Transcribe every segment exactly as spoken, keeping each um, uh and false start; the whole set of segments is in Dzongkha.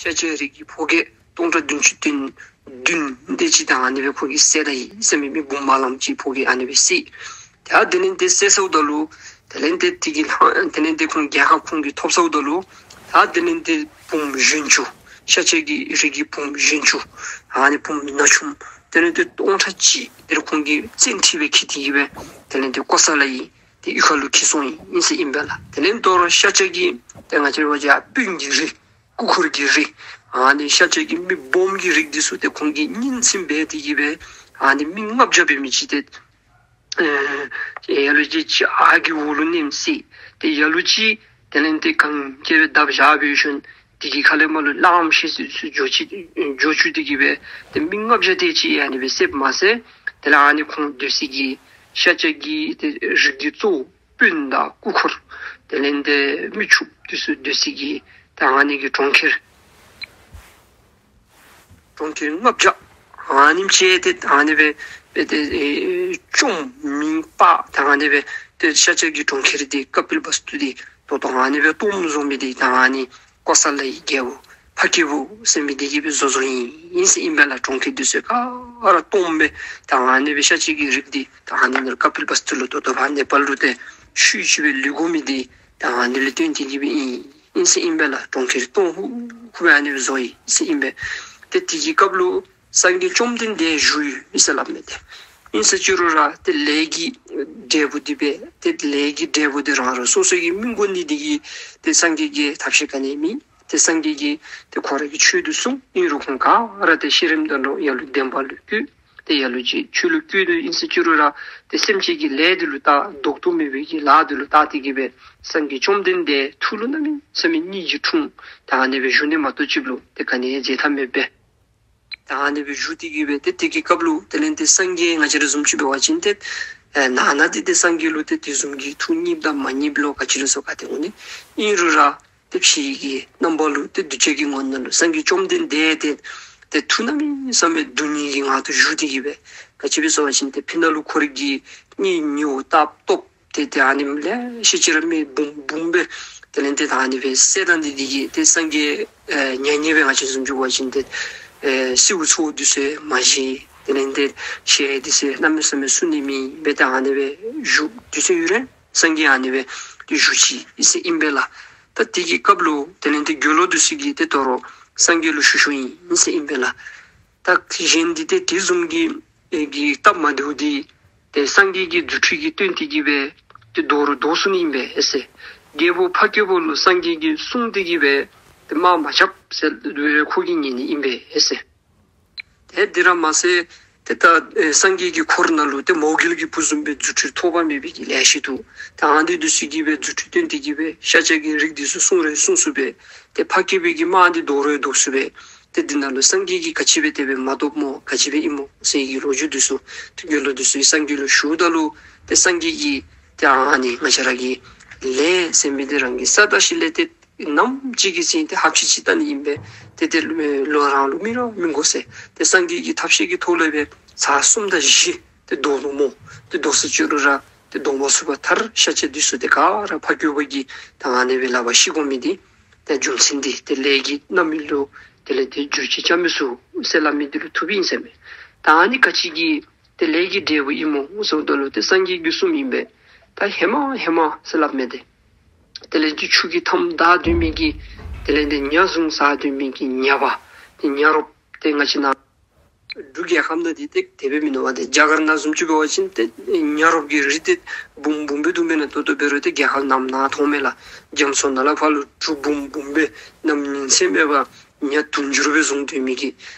ཤཱཀྱའི་རིགས་ཀྱི་ཕོ་རྒྱས་སྟོང་ཕྲག་བདུན་ཅུ་དོན་བདུན་དེ་ཅིག་ད་ཨ་ནི་སྦེ་ཁོ་གིས་བསད་ད་ཡི་ཟེར་མི་མི་འབུམ་མ་ལམ་ཅིག་ཁོ་གིས་ཨ་ནི་སྦེ་བསད། ད་དེ་ལས་ཏེ་བསད་ཚརཝ་ད་ལུ་དེ་ལས་ཏེ་དེ་གི་ལྷ་དེ་ལས་ཏེ་ཁོང་རྒྱལ་ཁ་ཁོང་གིས་ཐོབ་ཚརཝ་ད་ལུ་ད་དེ་ལས་ཏེ་བུམོ་གཞོན་ཆུང་ཤཱཀྱ་གི་རིགས་ཀྱི་བུམོ་གཞོན་ཆུང་ཨ་ནི་བུམོ་ན་ཆུང་དེ་ལས་ཏེ་སྟོང་ཕྲག་གཅིག་དེ་ཁོང་གིས་བཙན་ཁྲིད་སྦེ་འཁྱིད་དེ་གི་སྦེ་དེ་ལས་ཏེ་ཀོ་ས་ལ་ཡི་དེ་གཡུས་ཁ་ལུ་འཁྱིད་སོང་ཡི་ཟེར་ཨིན་པས་ལགས། དེ་ལས་དོ་རུང་ཤཱཀྱ་གི་ཏེ་ང་བཅས་ར་བ་ཅིན་སྤུན་གྱི་རིགས་སྐུ་འཁོར་གྱི་རིགས་ཨ་ནི་ཤཱཀྱ་གི་མི་སྦོམ་གྱི་རིགས་འདི་ཚུ་ཏེ་ཁོང་གིས་གཉེན་ཚན་འབད་དེ་གི་སྦེ་ཨ་ནི་མི་ལྔ་བརྒྱ་འབད་མི་ཅིག་ཏེ་ཨེ་ལ་ལུ་ཅིག་ཅིག་ཨ་གི་འོག་ལུ་མནན་བསད། ཏེ་ལ་ལུ་ཅིག་དེ་ལས་ཏེ་གན་རྐྱལ་སྦེ་བརྡབ་བཞག་སྦེ་ཞིནམ་དེ་གི་ཁ་ལས་མར་ལུ་གླངམོ་ཤེད་ཚུ་འགྱོ་ཅི་འགྱོ་བཅུག་སྟེ་གི་སྦེ་ཏེ་མི་ལྔ་བརྒྱ་དེ་ཅིག་ཨ་ནི་སྦེ་བསདཔ་མ་ཚད་དེ་ལས་ཨ་ནི་ཁོང་སྡོད་ས་གི་ཤཱཀྱ་གི་ཏེ་རིགས་ཀྱི་གཙོ་བོ་སྤུན་དང་སྐུ་འཁོར་དེ་ལས་ཏེ་མི་ཕྱུགཔོ་འདི་ཚུ་སྡོད་ས་གི་ད་ཨ་ནི་གི་གྲོང་ཁྱེར་གྲོང་ཁྱེར་ལྔ་བརྒྱ་ཨ་ནེམ་ཅིག་ཏེ་ཨ་ནི་སྦེ་སྦེ་ཏེ་ཨེ་བཅོམ་མིང་སྤར་ད་ཨ་ནི་སྦེ་ཏེ་ཤཱཀྱ་གི་གྲོང་ཁྱེར་འདི་ཀ་པིལ་བསྟུ་འདི་ད་ལྟོ་ཨ་ནི་སྦེ་སྟོངམ་བཟོ་མི་འདི་ད་ཨ་ནི་ཀོ་ས་ལའི་རྒྱལ་པོ་འཕགས་སྐྱེས་པོ་ཟེར་མི་འདི་གིས་སྦེ་བཟོ་བཟོཝ་ཨིན་ཨིན་ཟེར་ཨིན་པས་ལགས། གྲོང་ཁྱེར་འདི་ཚུ་ག་ར་སྟོངམ་སྦེ་ད་ཨ་ནི་སྦེ་ཤཱཀྱ་གི་རིགས་འདི་ད་ཨ་ནི་ནང་ཀ་པིལ་བསྟུ་ལུ་ད་ལྟོ་ཕར་ནེ་པཱལ་ལུ་ཏེ་ཤུལ་ཅིག་སྦེ་ལུས་དགོ་མི་འདི་ད་ཨ་ནི་ལས་བརྟེན་ཏེ་གི་སྦེ་ཨིན་ཨིན་ཟེར་ཨིན་པས་ལགས། གྲོང་ཁྱེར་སྟོང་ཧུ་ཧུ་སྦེ་ཨ་ནི་སྦེ་བཟོ་ཡི་ཟེར་ཨིན་པས། ཏེ་དེ་གི་སྐབས་ལུ་སངས་རྒྱས་བཅོམ་ལྡན་འདས་བཞུགས་ཡོད་ཟེར་སླབ་མས། ཏེ་ཨིན་ཟེར་ཅི་རུང་ར་ཏེ་ལས་ཀྱི་འབྲས་བུ་འདི་སྦེ་ཏེ་ལས་ཀྱི་འབྲས་བུ་འདི་རང་རང་སོ་སོ་གི་སྨིན་དགོ་ནི་འདི་གིས་ཏེ་སངས་རྒྱས་ཀྱིས་ཐབས་ཤེས་ག་ནི་མེད། ཏེ་སངས་རྒྱས་ཀྱིས་ཏེ་ཁོ་ར་གི་ཆོས་འདི་གསུངས། ཨིན་རུང་ཁོང་ག་ར་ཏེ་ཤི་རནམ་ད་ལུ་ལ་ལུ་བདེན་པ་ལུ་བཀོད། ཏེ་ལ་ལུ་ཅིག་ཆོས་ལུ་བཀོད་དེ་ཨིན་ཟེར་ཅི་རུང་ར་ཏེ་སེམས་ཅན་གྱི་ལས་འདི་ལུ་བལྟ་ལྡོག་ཏུ་མེད་པའི་གི་ལཱ་འདི་ལུ་བལྟ་སྟེ་གི་སྦེ་སངས་རྒྱས་བཅོམ་ལྡན་འདས་ཐུགས་ལུ་གནམ་མེད་ས་མེད་སྙིང་རྗེ་འཁྲུངས། ད་ཨ་ནི་སྦེ་བཞུགས་ནི་མ་གཏོགས་ཅིག་ལུ་ཏེ་ག་ནི་ཡང་མཛད་ཐབས་མེད་པས། ད་ཨ་ནི་སྦེ་བཞུགས་ཏེ་གི་སྦེ་ཏེ་དེ་གི་སྐབས་ལུ་དེ་ལས་ཏེ་སངས་རྒྱས་ང་བཅས་ར་བཟུམ་ཅིག་འབད་བ་ཅིན་ཏེ་ཨེ་ནང་ན་འདི་ཏེ་སངས་རྒྱས་ལུ་ཏེ་དེ་བཟུམ་གྱི་ཐུགས་མཉེསཔ་དང་མ་མཉེསཔ་ལོ་ག་ཅི་ལོ་སོགས་ག་ཏེ་འོང་ནི། ཨིན་རུང་ར་ཏེ་ཕྱི་གི་རྣམ་པ་ལུ་ཏེ་གདུལ་བྱ་གི་ངོ་ནང་ལུ་སངས་རྒྱས་བཅོམ་ལྡན་འདས་ཏེ་ཏེ་ཐུགས་གནམ་མེད་ས་མེད་སྡུག་བསྔལ་གྱི་ངང་དུ་བཞུགས་ཏེ་གི་སྦེ་ག་ཅི་སྦེ་ཟེར་བ་ཅིན་ཏེ་ཕི་ནང་ལུ་ཁོ་རའི་གི་གཉེན་ཉེཝ་ལྟ་སྟོབས་ཏེ་ཏེ་ཨ་ནི་ལེ་ཤ་ཅིག་ར་མི་འབུམ་འབུམ་སྦེ་དེ་ལས་ཏེ་ད་ཨ་ནི་སྦེ་བསད་ད་ནི་འདི་གིས་ཏེ་སངས་རྒྱས་ཨེ་མྱ་ངན་སྦེ་ང་བཅས་བཟུམ་ཅིག་འབད་བ་ཅིན་ཏེ་ཨེ་སེའུ་ཚཝོ་འདི་ཚུ་མ་བཞེས། དེ་ལས་ཏེ་ཤ་འདི་ཚུ་གནམ་མེད་ས་མེད་བསྲུང་ནི་མེད་པས། ཏེ་ཨ་ནི་སྦེ་བཞུགས་དུས་ཚོད་ཡུན་རིང་སངས་རྒྱས་ཨ་ནི་སྦེ་ཏེ་བཞུགས་ཅི་ཟེར་ཨིན་པས་ལགས། ད་དེ་གི་སྐབས་ལུ་དེ་ལས་ཏེ་དགེ་སློང་འདི་ཚུ་གིས་ཏེ་དོ་རུང་སངས་རྒྱས་ལུ་ཞུ་ཞུཝ་ཨིན་ཟེར་ཨིན་པས་ལགས། ད་གཞན་འདི་ཏེ་དེ་བཟུམ་གྱི་ཨེ་གི་སྟབས་མ་བདེཝ་འདི་ཏེ་སངས་རྒྱས་ཀྱི་རྫུ་འཕྲུལ་གྱིས་སྟོན་ཏེ་གི་སྦེ་ཏེ་ལྡོག་རུང་ལྡོག་ཚུགས་ནི་ཨིན་པས་ཟེར། རྒྱལ་པོ་འཕགས་སྐྱེས་པོ་ལུ་སངས་རྒྱས་ཀྱིས་གསུངས་ཏེ་གི་སྦེ་ཏེ་དམག་མ་རྐྱབ་ཟེར་ལུ་ཁོ་གིས་ཉན་ནི་ཨིན་པས་ཟེར། ཏེ་འདི་ར་མ་ཚད་ཏེ་ད་ཨེ་སངས་རྒྱས་ཀྱི་འཁོར་ནང་ལུ་ཏེ་མོའུ་འགལ་གྱི་བུ་བཟུམ་སྦེ་རྫུ་འཕྲུལ་ཐོགས་པ་མེད་པའི་གི་ལེ་ཤ་འདུག། ད་ཨ་ནི་འདི་ཚུ་གིས་སྦེ་རྫུ་འཕྲུལ་སྟོན་ཏེ་གི་སྦེ་ཤཱཀྱ་གི་རིགས་འདི་ཚུ་སྲུང་རུང་སྲུང་ཚུགས་པས། ཏེ་འཕགས་སྐྱེས་པའི་གི་དམག་འདི་ལྡོག་རུང་ལྡོག་ཚུགས་པས། ཏེ་འདི་ནང་ལུ་སངས་རྒྱས་ཀྱིས་ག་ཅི་སྦེ་དེ་སྦེ་མ་བཟློགཔ་སྨོ་ག་ཅི་སྦེ་ཨིན་སྨོ་ཟེར་གྱི་ལོ་རྒྱུས་འདི་ཚུ་ཏེ་དགེ་སློང་འདི་ཚུ་གིས་སངས་རྒྱས་ལུ་ཞུཝ་ད་ལུ་ཏེ་སངས་རྒྱས་ཀྱིས་ཏེ་ཨ་ནི་ང་བཅས་ར་གི་ལས་ཟེར་མི་འདི་རང་གིས་བསགས་ད་ཞིནམ་ལས་ཏེ་ནམ་ཅིག་གི་ཚེ་ཏེ་ཧབ་ཆི་ཆི་ལྟ་ནི་ཨིན་པས། ཏེ་ཏེ་ལོག་རང་ལུ་སྨིན་ར་སྨིན་དགོ་ཟེར། ཏེ་སངས་རྒྱས་ཀྱི་ཐབས་ཤེས་ཀྱི་ཐོག་ལས་སྦེ་ཚར་གསུམ་དང་བཞི་ཏེ་ལྡོག་ནུག་སྨོ། ཏེ་ལྡོག་ཟེར་ཅི་རུང་ར་ཏེ་ལྡོག་མ་ཚུགས་པར་མཐར་ཤཱཀྱ་འདི་ཚུ་ཏེ་ག་ར་འཕགས་སྐྱེས་པོ་གི་ད་ཨ་ནི་སྦེ་ལག་པར་ཤི་དགོ་མི་འདི་ཏེ་རྒྱུ་མཚན་འདི་ཏེ་ལས་ཀྱི་རྣམ་སྨིན་ལུ་དེ་ལས་ཏེ་འགྱུར་བཅོས་རྐྱབ་མི་ཚུགས་ཟེར་སླབ་མི་འདི་ལུ་ཐུགཔ་ཨིན་ཟེར་མས། ད་ཨ་ནི་ག་ཅི་གི་ཏེ་ལས་ཀྱི་འབྲས་བུ་ཨིན་སྨོ་ཟེརཝ་ད་ལུ་ཏེ་སངས་རྒྱས་ཀྱིས་གསུངམ་ཨིན་པས། ད་ཧེ་མ་ཧེ་མ་ཟེར་སླབ་མས། ཏེ་དེ་ལས་ཏེ་ཆུ་གི་མཐའམ་བདའ་སྡོད་མི་གི་དེ་ལས་ཏེ་ཉ་བཟུང་ཟ་སྡོད་མི་གི་ཉ་པ་ཏེ་ཉ་རོགསཔ་ཏེ་ང་བཅས་ནཱ་འབྲུག་རྒྱལ་ཁབ་ནང་འདི་ཏེ་དེ་སྦེ་མིན་འདུག་པ། ཏེ་རྒྱ་གར་ནང་བཟུམ་ཅིག་འབད་བ་ཅིན་ཏེ་ཉ་རོགསཔ་གི་རིགས་འདི་འབུམ་འབུམ་སྦེ་འདུག་མེན་ན། ད་ལྟོ་འབད་རུང་ཏེ་རྒྱལ་ཁབ་ནང་ན་མཐོང་མས་ལགས། རྒྱ་མཚོ་ནང་ལས་ཕར་ལུ་འབྲུག་འབུམ་འབུམ་སྦེ་གནམ་ཉིན་མཚན་མེད་པར་ཉ་དུང་ཕྱུར་སྦེ་བཟུང་སྡོད་མི་གི་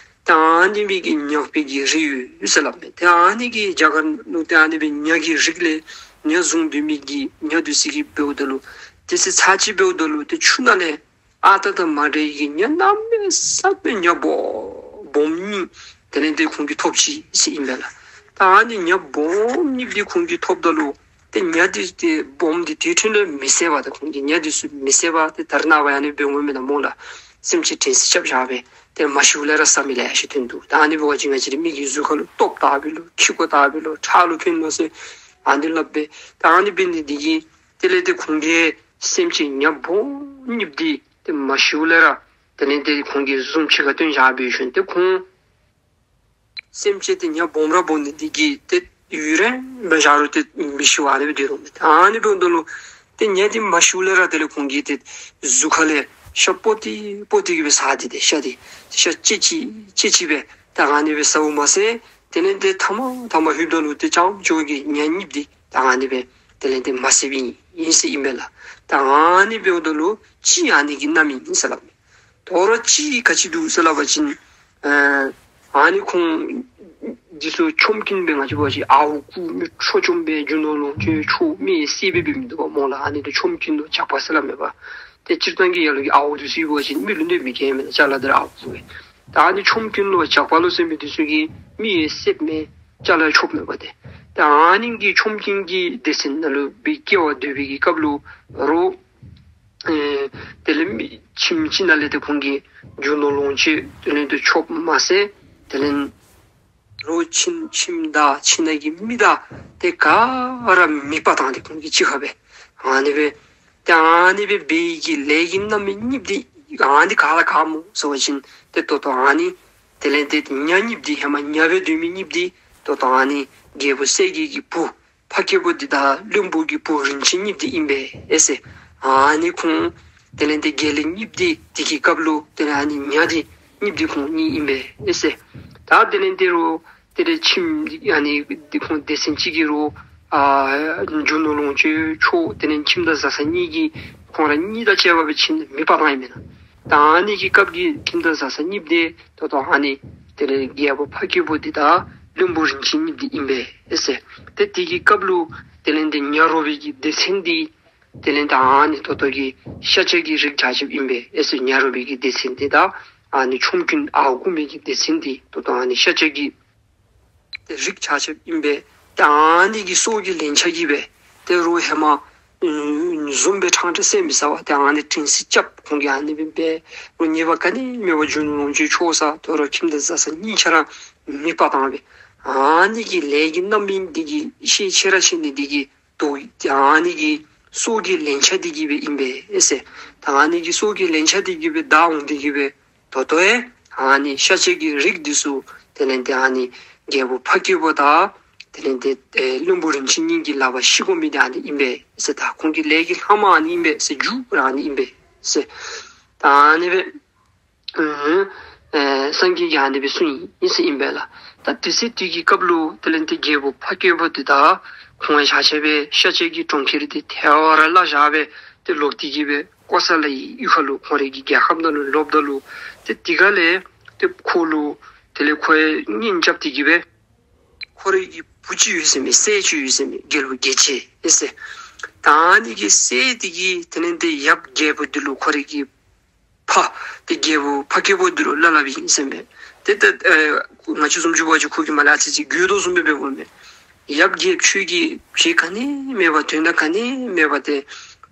ད་ཨ་ནི་མི་གི་ཉ་པའི་གི་རིགས་ཡོད་ཟེར་སླབ་མས། ཏེ་ཨ་ནི་གི་རྒྱ་གར་ནང་ཏེ་ཨ་ནི་སྦེ་ཉ་གི་རིགས་ལས་ཉ་བཟུང་སྡོད་མི་གི་ཉ་འདི་ཚུ་གིས་འབདཝ་ད་ལུ་ཏེ་ཚེ་ཚར་ཅིག་འབདཝ་ད་ལུ་ཏེ་ཆུ་ནང་ལས་ཨ་རྟག་དང་མ་འདྲ་བའི་གི་ཉ་གནམ་མེད་ས་མེད་ཉ་སྦོམ་སྦོམ་གཉིས་དེ་ལས་ཏེ་ཁོང་གིས་ཐོབ་ཅི་ཟེར་ཨིན་པས་ལགས། ད་ཨ་ནི་ཉ་སྦོམ་གཉིས་འདི་ཁོང་གིས་ཐོབ་ད་ལུ་ཏེ་ཉ་འདི་ཏེ་སྦོམ་འདི་དེ་འཕྲོ་ལས་མི་བསད་པར་ད་ཁོང་གིས་ཉ་འདི་ཚུ་མི་བསད་པར་ཏེ་ད་རེས་ནངས་པ་ཡང་ཨ་ནི་འབད་འོང་མེན་ན་སྨོ་ལགས། སེམས་ཅན་དྲན་གསོ་རྐྱབ་བཞག་སྦེ་ཏེ་མ་ཤིཝ་ལས་ར་བཟའ་མི་ལེ་ཤ་ཐོན་འདུག། ད་ཨ་ནི་འབད་བ་ཅིན་ང་བཅས་རའི་མི་གི་གཟུགས་ཁ་ལུ་སྟོབས་དར་བའི་ལོ་ཁེ་ཀོ་དར་བའི་ལོ་ཁྲག་ལུ་ཕན་ལོ་ཟེར་ཨ་ནི་སླབ་སྦེ་ད་ཨ་ནི་འབད་ནི་འདི་གིས་དེ་ལས་ཏེ་ཁོང་གིས་སེམས་ཅན་ཉ་སྦོམ་གཉིས་འདི་ཏེ་མ་ཤིཝ་ལས་ར་ དེ་ལས་ཏེ་ཁོང་གིས་བཟུམ་ཅིག་ཁར་བཏོན་བཞག་སྦེ་ཞིནམ་ཏེ་ཁོང་སེམས་ཅན་དེ་ཉ་སྦོམ་ར་སྦོམ་ནི་དེ་གིས་ཏེ་ཡུན་རིངམོ་སྦེ་བཞག་རུང་ཏེ་མི་ཤི་བར་ཨ་ནི་སྦེ་སྡོད་རུང་མས། ཨ་ནི་སྦེ་འོངམ་ད་ལུ་ཏེ་ཉ་དེ་མ་ཤིཝ་ལས་ར་དེ་ལས་ཁོང་གིས་ཏེ་གཟུགས་ཁ་ལས་ཤ་སྤོ་སྟེ་སྤོ་སྟེ་གི་སྦེ་ཟ་སྟེ་ཏེ་ཤ་དེ་ཤ་ལྕེ་གཅིག་ལྕེ་གཅིག་སྦེ་ད་ཨ་ནི་སྦེ་ཟཝ་མ་ཚད་དེ་ལས་ཏེ་མཐའ་མ་མཐའ་མ་ལྷོདཔ་ད་ལུ་ཏེ་རྐྱངམ་ཅིག་གིས་ཉ་གཉིསཔོ་དེ་ད་ཨ་ནི་སྦེ་དེ་ལས་ཏེ་མ་བསདཔ་ཨིན་ཟེར་ཨིན་པས་ལགས། ད་ཨ་ནི་སྦེ་འོངམ་ད་ལུ་གཅིག་ཨ་ནི་གི་རྣམ་སྨིན་ཨིན་ཟེར་སླབ་མས། དོ་རུང་གཅིག་ག་ཅི་འདུག་ཟེར་སླབ་པ་ཅིན་ཨ་ཨ་ནི་ཁོང་འདི་ཚུ་ཆོམ་རྐུན་སྦེ་ང་བཅས་འབད་བ་ཅིན་ཨརཝ་རྐུ་མི་ཁྲོ་ཆོམ་སྦེ་རྒྱུ་ནོར་ལོངས་སྤྱོད་འཕྲོག་མི་བསད་སྦེ་འབད་མི་འདུག་པ་སྨོ་ལགས། ཨ་ནི་འདི་ཆོམ་རྐུན་ལོ་ཇག་པ་ཟེར་སླབ་མས་པ། ཏེ་སྤྱིར་བཏང་གི་ཡར་ལུ་གི་ཨརཝ་འདི་ཚུ་འབད་བ་ཅིན་མི་ལུ་གནོདཔ་མི་བཀལ་མས་ལགས། ཅ་ལ་འདི་ར་ཨརཝ་ཨིན་པས། ད་ཨ་ནི་ཆོམ་རྐུན་ལོ་ཇག་པ་ལོ་ཟེར་མི་འདི་ཚུ་གིས་མི་བསདཔ་མེན་ཅ་ལ་འཕྲོགཔ་མས་པ་ཏེ། ད་ཨ་ནི་གི་ཆོམ་རྐུན་གྱི་སྡེ་ཚན་ནང་ལུ་སྦེ་སྐྱེ་བ་སྡོད་པའི་གི་སྐབས་ལུ་རོགས་ཨེ་དེ་ལས་མི་ཁྱིམ་ཅིག་ནང་ལས་ཏེ་ཁོང་གིས་རྒྱུ་ནོར་ལོངས་སྤྱོད་དེ་ལས་ཏེ་འཕྲོགཔ་མ་ཚད་དེ་ལས་རོགས་ཁྱིམ་ཁྱིམ་བདག་ཁྱིམ་ནང་གི་མི་དང་ཏེ་ག་ར་མེདཔ་བཏང་སྟེ་ཁོང་གིས་གཅིག་ཁར་སྦེ་ཨ་ནི་སྦེ་ཏེ་ཨ་ནི་སྦེ་འབད་བའི་གི་ལས་ཀྱི་རྣམ་སྨིན་གཉིསཔོ་དེ་ཨ་ནི་ག་ར་ག་སྨོ་ཟེར་བ་ཅིན་ཏེ་ད་ལྟོ་ཨ་ནི་དེ་ལས་ཏེ་ཉ་གཉིསཔོ་དེ་ཧེ་མ་ཉ་སྦེ་སྡོད་མི་གཉིསཔོ་དེ་ད་ལྟོ་ཨ་ནི་རྒྱལ་པོ་གསལ་རྒྱལ་གྱི་བུ་འཕགས་སྐྱེས་པོ་འདི་དང་བློན་པོ་གི་བུ་རིན་ཆེན་གཉིསཔོ་འདི་ཨིན་པས་ཨེ་ཟེར། ཨ་ནི་ཁོང་དེ་ལས་ཏེ་དགེ་ལེགས་གཉིསཔོ་འདི་དེ་གི་སྐབས་ལུ་དེ་ལས་ཨ་ནི་ཉ་འདི་གཉིསཔོ་འདི་ཁོང་གཉིས་ཨིན་པས་ཨེ་ཟེར། ད་དེ་ལས་ཏེ་རོགས་དེ་ལས་ཁྱིམ་ཨ་ནི་འདི་ཁོང་སྡེ་ཚན་གཅིག་གི་རོགས་ཨ་རྒྱུ་ནོར་ལོངས་སྤྱོད་འཕྲོག་དེ་ལས་ཁྱིམ་བདག་བཟའ་ཚང་གཉིས་ཀྱིས་ཁོང་ར་གཉིས་དང་བཅས་པ་སྦེ་ཁྱིམ་མེདཔ་བཏང་ཡི་མེན་ན། ད་ཨ་ནི་གི་སྐབས་ཀྱི་ཁྱིམ་བདག་བཟའ་ཚང་གཉིསཔོ་འདི་ད་ལྟོ་ཨ་ནི་དེ་ལས་རྒྱལ་པོ་འཕགས་སྐྱེས་པོ་འདི་དང་བློན་པོ་རིན་ཆེན་གཉིསཔོ་འདི་ཨིན་པས་ཨེ་ཟེར། ཏེ་དེ་གི་སྐབས་ལུ་དེ་ལས་ཏེ་ཉ་རོ་པའི་གི་སྡེ་ཚན་འདི་དེ་ལས་ཏེ་ཨ་ནི་ད་ལྟོ་གི་ཤཱཀྱ་གི་རིགས་ཆ་ཁྱབ་ཨིན་པས་ཨེ་ཟེར། ཉ་རོ་པའི་གི་སྡེ་ཚན་འདི་དང་ཨ་ནི་ཆོམ་རྐུན་ཨརཝ་རྐུ་མི་གི་སྡེ་ཚན་འདི་ད་ལྟོ་ཨ་ནི་ཤཱཀྱ་གི་ཏེ་རིགས་ཆ་ཁྱབ་ཨིན་པས། ཏེ་ཨ་ནི་གི་སྲོག་གི་ལན་ཆགས་ཀྱིས་སྦེ་ཏེ་རོགས་ཧེ་མ་ཨུམ་བཟུམ་སྦེ་ཕྲང་ཕྲང་བསད་མི་ཟ་བར་ཏེ་ཨ་ནི་དྲིན་གཟོ་རྐྱབ་ཁོང་གིས་ཨ་ནི་སྦེ་འབད་རོགས་ཉེས་པ་ག་ནི་མེད་པར་རྒྱུ་ནོར་ལོངས་སྤྱོད་འཕྲོག་ས་ད་རོགས་ཁྱིམ་བདག་བཟའ་ཚང་གཉིས་ཆ་ར་མེདཔ་བཏང་སྦེ་ཨ་ནི་གི་ལས་ཀྱི་རྣམ་སྨིན་འདི་གིས་ཤེས་ཆེ་ར་ཆེ་ནི་འདི་གིས་དོ་ཨ་ནི་གི་སྲོག་གི་ལན་ཆགས་འདི་གིས་སྦེ་ཨིན་པས་ཨེ་ཟེར། ད་ཨ་ནི་གི་སྲོག་གི་ལན་ཆགས་འདི་གིས་སྦེ་བདའ་འོང་འདི་གིས་སྦེ་ད་ལྟོ་ཡང་ཨ་ནི་ཤཱཀྱ་གི་རིགས་འདི་ཚུ་དེ་ལས་ཏེ་ཨ་ནི་རྒྱལ་པོ་འཕགས་སྐྱེས་པོ་དང་དེ་ལས་ཏེ་ཨེ་བློན་པོ་རིན་ཆེན་གཉིས་ཀྱི་ལག་པར་ཤི་དགོ་མི་འདི་ཨ་ནི་ཨིན་པས་ཟེར། ད་ཁོང་གི་ལས་ཀྱི་ལྷག་མ་ཨ་ནི་ཨིན་པས་ཟེར། མཇུག་ར་ཨ་ནི་ཨིན་པས་ཟེར། ད་ཨ་ནི་སྦེ་ཨེ་སངས་རྒྱས་ཀྱིས་ཨ་ནི་སྦེ་གསུངས་ཡི་ཟེར་ཨིན་པས་ལགས། ད་དེ་ཚེ་དུས་ཀྱི་སྐབས་ལུ་དེ་ལས་ཏེ་རྒྱལ་པོ་འཕགས་སྐྱེས་པོ་འདི་དང་ཁོང་ཆ་ཁྱབ་སྦེ་ཤཱཀྱ་གི་གྲོང་ཁྱེར་འདི་ཐལ་བར་བརླག་བཞག་སྦེ་ཏེ་ལོག་སྟེ་གི་སྦེ་ཀོ་ས་ལའི་ཡུལ་ཁ་ལུ་ཁོང་རའི་གི་རྒྱལ་ཁབ་ནང་ལུ་ལོགཔ་ད་ལུ་ཏེ་དེ་ཁ་ལས་ཏེ་ཁོ་ལུ་དེ་ལས་ཁོ་ཡང་གཉེན་རྐྱབ་སྟེ་གི་སྦེ་ཁོ་རའི་གི་བུ་ཅིག་ཡོད་ཟེར་མས། སྲས་ཅིག་ཡོད་ཟེར་མས། རྒྱལ་པོ་རྒྱལ་བྱེད་ཨེ་ཟེར། ད་ཨ་ནི་གི་སྲས་འདི་གིས་དེ་ལས་ཏེ་ཡབ་རྒྱལ་པོ་འདི་ལུ་ཁོ་རའི་གི་ཕ་ཏེ་རྒྱལ་པོ་འཕགས་སྐྱེས་པོ་འདི་ལུ་སླབ་སླབ་ཨིན་ཟེར་མས། ཏེ་ད་ཨེ་ང་བཅས་བཟུམ་ཅིག་འབད་བ་ཅིན་ཁོ་གིས་མ་ལས་ཨ་ཙི་ཅིག་དགོད་དོ་བཟུམ་སྦེ་འབདཝ་མས། ཡབ་རྒྱལཔོ་ཁྱོད་ཀྱིས་བྱེད་ག་ནི་མེད་པར་དོན་དག་ག་ནི་མེད་པར་ཏེ་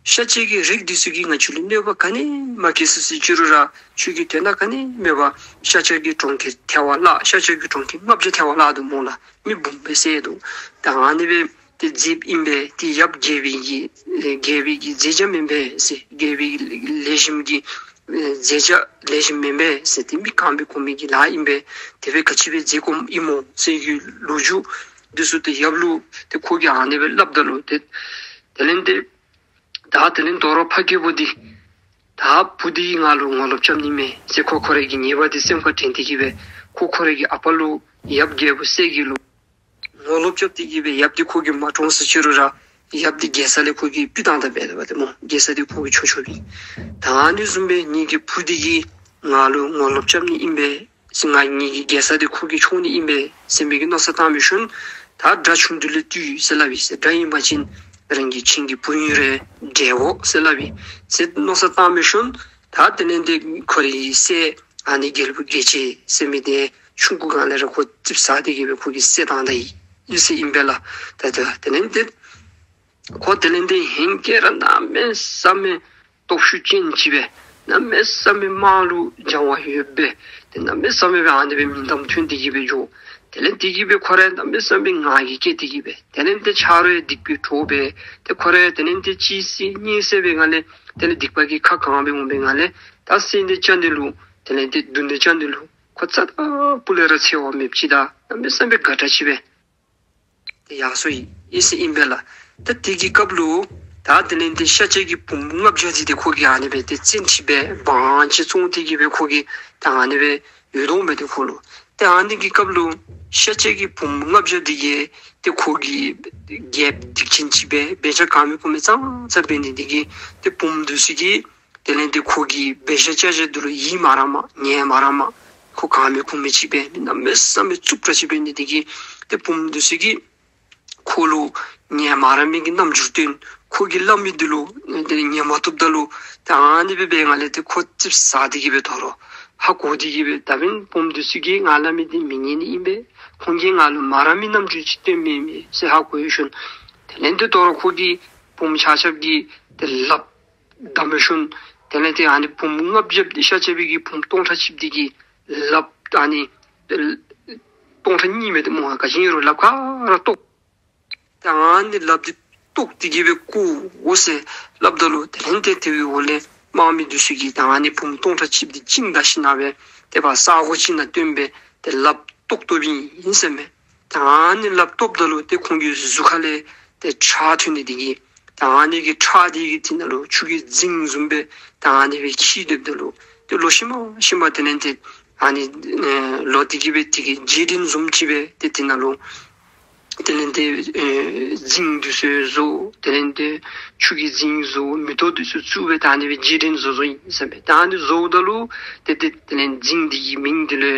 ཤཱཀྱ་གི་རིགས་འདི་ཚུ་གིས་ང་བཅས་ལུ་གནོད་པ་ག་ནི་མ་བཀལ་ཟེར་ཟེར་ཅི་རུང་ར་ཁྱོད་ཀྱིས་དོན་དག་ག་ནི་མེད་པར་ཤཱཀྱ་གི་གྲོང་ཁྱེར་ཐལ་བར་བརླག། ཤཱཀྱ་གི་གྲོང་ཁྱེར་ལྔ་བརྒྱ་ཐལ་བར་བརླག་འདུག་སྨོ་ལགས། མི་འབུམ་སྦེ་བསད་འདུག། ད་ཨ་ནི་སྦེ་ཏེ་མཛདཔ་ཨིན་པས། ཏེ་ཡབ་རྒྱལ་པོའི་གི་ཨེ་རྒྱལ་པོའི་གི་མཛད་བྱ་མེན་པས་ཟེར། རྒྱལ་པོའི་གི་ལེགས་ཤོམ་གྱི་ཨེ་མཛད་བྱ་ལེགས་ཤོམ་མེན་པས་ཟེར། ཏེ་མི་གང་སྦེ་གོ་མི་གི་ལཱ་ཨིན་པས། དེ་སྦེ་ག་ཅི་སྦེ་མཛད་དགོཔ་ཨིན་སྨོ་ཟེར་གྱི་ལོ་རྒྱུས་འདི་ཚུ་ཏེ་ཡབ་ལུ་ཏེ་ཁོ་གིས་ཨ་ནི་སྦེ་སླབ་ད་ལུ་ཏེ་དེ་ལས་ཏེ་ད་དེ་ལས་དོ་རུང་འཕགས་སྐྱེས་པོ་འདི་ད་བུ་འདི་ང་ལུ་ངོ་ལོག་རྐྱབ་ནི་མས་ཟེར་ཁོ་ཁོ་རའི་གི་ཉེས་པ་འདི་སེམས་ཁར་དྲན་ཏེ་གི་སྦེ་ཁོ་ཁོ་རའི་གི་ཨ་པ་ལུ་ཡབ་རྒྱལ་པོ་གསལ་རྒྱལ་ལུ་ངོ་ལོག་རྐྱབ་སྟེ་གི་སྦེ་ཡབ་འདི་ཁོ་གིས་མ་བཀྲོངས་ཟེར་ཅི་རུང་ར་ཡབ་འདི་རྒྱལ་ས་ལས་ཁོ་གིས་ཕུད་བཏང་ད་འབད་དེ་སྦེ་ཏེ་སྨོ། རྒྱལ་ས་འདི་ཁོ་གིས་འཕྱོག་འཕྱོགཔ་ཨིན། ད་ཨ་ནི་བཟུམ་སྦེ་ངེ་གི་བུ་འདི་གིས་ང་ལུ་ངོ་ལོག་རྐྱབ་ནི་ཨིན་པས་ཟེར། ང་ངེ་གི་རྒྱལ་ས་འདི་ཁོ་གིས་འཕྱོག་ནི་ཨིན་པས་ཟེར་མི་གི་མནོ་བསམ་བཏང་བའི་ཤུལ་ད་དགྲ་ཆུང་འདི་ལས་བཏུལ་ཟེར་སླབ་ཨིན་ཟེར། དགྲ་ཨིན་པ་ཅིན་རང་གི་ཁྱིམ་གྱི་བུ་ཨིན་རུང་བསྒྲལ་དགོ་ཟེར་སླབ་ཨིན་ཟེར་མནོ་བསམ་བཏང་བའི་ཤུལ་ད་དེ་ལས་ཏེ་ཁོ་རའི་སྲས་ཨ་ནི་རྒྱལ་པོ་རྒྱལ་བྱེད་ཟེར་མི་འདི་ཆུང་ཀུ་སྒང་ལས་ར་ཁོ་རྩིགཔ་ཟ་སྟེ་གི་སྦེ་ཁོ་གིས་བསད་བཏང་ད་ཡི་ཟེར་ཨིན་པས་ལགས། ད་ད་དེ་ལས་ཏེ་ཁོ་དེ་ལས་ཏེ་ཧེང་སྐལ་ར་གནམ་མེད་ས་མེད་སྟོབས་ཤུགས་ཅན་ཅིག་སྦེ་གནམ་མེད་ས་མེད་དམག་ལུ་སྦྱང་བ་ཡོདཔ་སྦེ་ཏེ་གནམ་མེད་ས་མེད་སྦེ་ཨ་ནི་སྦེ་མིང་གཏམ་ཐོན་ཏེ་གི་སྦེ་འགྱོ། དེ་ལས་དེ་གི་སྦེ་ཁོ་ར་གནམ་མེད་ས་མེད་ངར་གྱིས་སྐྱེས་ཏེ་གི་སྦེ་དེ་ལས་ཏེ་ཆ་རོགས་ཡང་སྡིག་པའི་གྲོགས་སྦེ་ཏེ་ཁོ་ར་དེ་ལས་ཏེ་གཅིག་བསད་གཉིས་བསད་པའི་སྒང་ལས་དེ་ལས་སྡིག་པ་གི་ཁ་གང་སྦེ་འོང་པའི་སྒང་ལས་ ད་བསད་ནི་བཅད་ནི་ལུ་དེ་ལས་ཏེ་བརྡུང་ནི་བཅག་ནི་ལུ་ཁོ་རྩ་དང་སྤུ་ལས་ར་འཚེར་བ་མེདཔ་ཅིག་དང་གནམ་མེད་ས་མེད་དགའ་དྲགས་ཅིག་སྦེ་ཏེ་ཡར་སོ་ཡི་ཟེར་ཨིན་པས་ལགས། ད་དེ་གི་སྐབས་ལུ་ད་དེ་ལས་ཏེ་ཤཱཀྱ་གི་བུམོ་ལྔ་བརྒྱ་འདི་ཏེ་ཁོ་གིས་ཨ་ནི་སྦེ་ཏེ་བཙན་ཁྲིད་སྦེ་དབང་ཅིག་བཙོང་སྟེ་གི་སྦེ་ཁོ་གིས་ད་ཨ་ནི་སྦེ་ཡོད་དོ་མས་ཏེ་ཁོ་ལུ། ཏེ་ཨ་ནི་གི་སྐབས་ལུ་ཤཱཀྱ་གི་བུམོ་ལྔ་བརྒྱ་འདི་གིས་ཏེ་ཁོ་གི་རྒྱལཔོ་སྡིག་ཅན་ཅིག་སྦེ་འབད་བྱ་གང་མི་ཁོམ་མི་ཙང་ཙ་འབད་ནི་འདི་གིས་ཏེ་བུམོ་འདི་ཚུ་གིས་དེ་ལས་ཏེ་ཁོ་གི་འབད་བཞག་བྱ་བཞག་འདི་ལུ་ཡིད་མ་རངསམ་ཉན་མ་རངསམ་ཁོ་གང་མི་ཁོམ་མི་ཅིག་སྦེ་གནམ་མེད་ས་མེད་རྩུབ་དྲགས་ཅིག་འབད་ནི་འདི་གིས་ཏེ་བུམོ་འདི་ཚུ་གིས་ཁོ་ལུ་ཉན་མ་རངས་མི་གི་རྣམ་འགྱུར་སྟོན། ཁོ་གིས་སླབ་མི་འདི་ལུ་ཏེ་ཉན་མ་བཏུབ་ད་ལུ་ཏེ་ཨ་ནི་སྦེ་འབད་བའི་ངང་ལས་ཏེ་ཁོ་ཙིགཔ་ཟ་སྟེ་གི་སྦེ་དོ་རུང་ཧ་གོ་སྟེ་གི་སྦེ་ད་འབདན་བུམོ་འདི་ཚུ་གིས་ང་སླབ་མི་འདི་མི་ཉན་ནི་ཨིན་པས། ཁོང་གིས་ང་ལུ་མ་རངས་མི་རྣམ་འགྱུར་ཅིག་སྟོནམ་ཨིན་མས་ཟེར་ཧ་གོ་ཡོད་ཞིནམ་དེ་ལས་ཏེ་དོ་རུང་ཁོ་གིས་བུམོ་ཆ་ཁྱབ་ཀྱི་ཏེ་ལགཔ་བསྡམས་ཞིནམ་དེ་ལས་ཏེ་ཨ་ནི་བུམོ་ལྔ་བརྒྱ་འདི་ཤཱཀྱ་པའི་གི་བུམོ་སྟོང་ཕྲག་གཅིག་འདི་གི་ལགཔ་ཨ་ནི་སྟོང་ཕྲག་གཉིས་མས་ཏེ་སྨོ། ག་ཅི་ཨིན་རུང་ལགཔ་ག་ར་བཏོག། ཏེ་ཨ་ནི་ལགཔ་འདི་བཏོག་སྟེ་གི་སྦེ་བཀོ་འོང་ཟེར་སླབ་ད་ལུ་དེ་ལས་ཏེ་དེ་བའི་འོག་ལས་དམག་མི་འདི་ཚུ་གིས་ཏེ་ཨ་ནི་བུམོ་སྟོང་ཕྲག་གཅིག་འདི་བཅིངས་ད་ཞིནམ་སྦེ་ཏེ་ཕར་ས་གོ་ཅིག་ནང་བཏོན་སྦེ་ཏེ་ལགཔ་བཏོག་བཏོགཔ་ཨིན་ཟེར་མས། ཏེ་ཨ་ནི་ལགཔ་བཏོགཔ་ད་ལུ་ཏེ་ཁོང་གི་གཟུགས་ཁ་ལས་ཏེ་ཁྲག་ཐོན་ནི་འདི་གིས་ཏེ་ཨ་ནི་གི་ཁྲག་འདི་གི་ཐིག་ནང་ལུ་ཆུ་གི་རྫིང་བཟུམ་སྦེ་ཏེ་ཨ་ནི་སྦེ་འཁྱིལ་སྡོདཔ་ད་ལུ་ཏེ་ལོག་ཤུལ་མ་ཤུལ་མ་དེ་ལས་ཏེ་ཨ་ནི་ཨེ་ལོག་སྟེ་གི་སྦེ་དེ་གི་རྗེས་དྲན་བཟུམ་ཅིག་སྦེ་ཏེ་དེ་ནང་ལུ་དེ་ལས་ཏེ་ཨེ་རྫིང་འདི་ཚུ་བཟོ། དེ་ལས་ཏེ་ཆུ་གི་རྫིང་བཟོ། མེ་ཏོག་འདི་ཚུ་བཙུགས་སྦེ་ད་ཨ་ནི་སྦེ་རྗེས་དྲན་བཟོ་བཟོཝ་ཨིན་ཟེར་མས། ད་ཨ་ནི་བཟོཝ་ད་ལུ་ཏེ་ཏེ་དེ་ལས་རྫིང་འདི་གི་མིང་འདི་ལུ་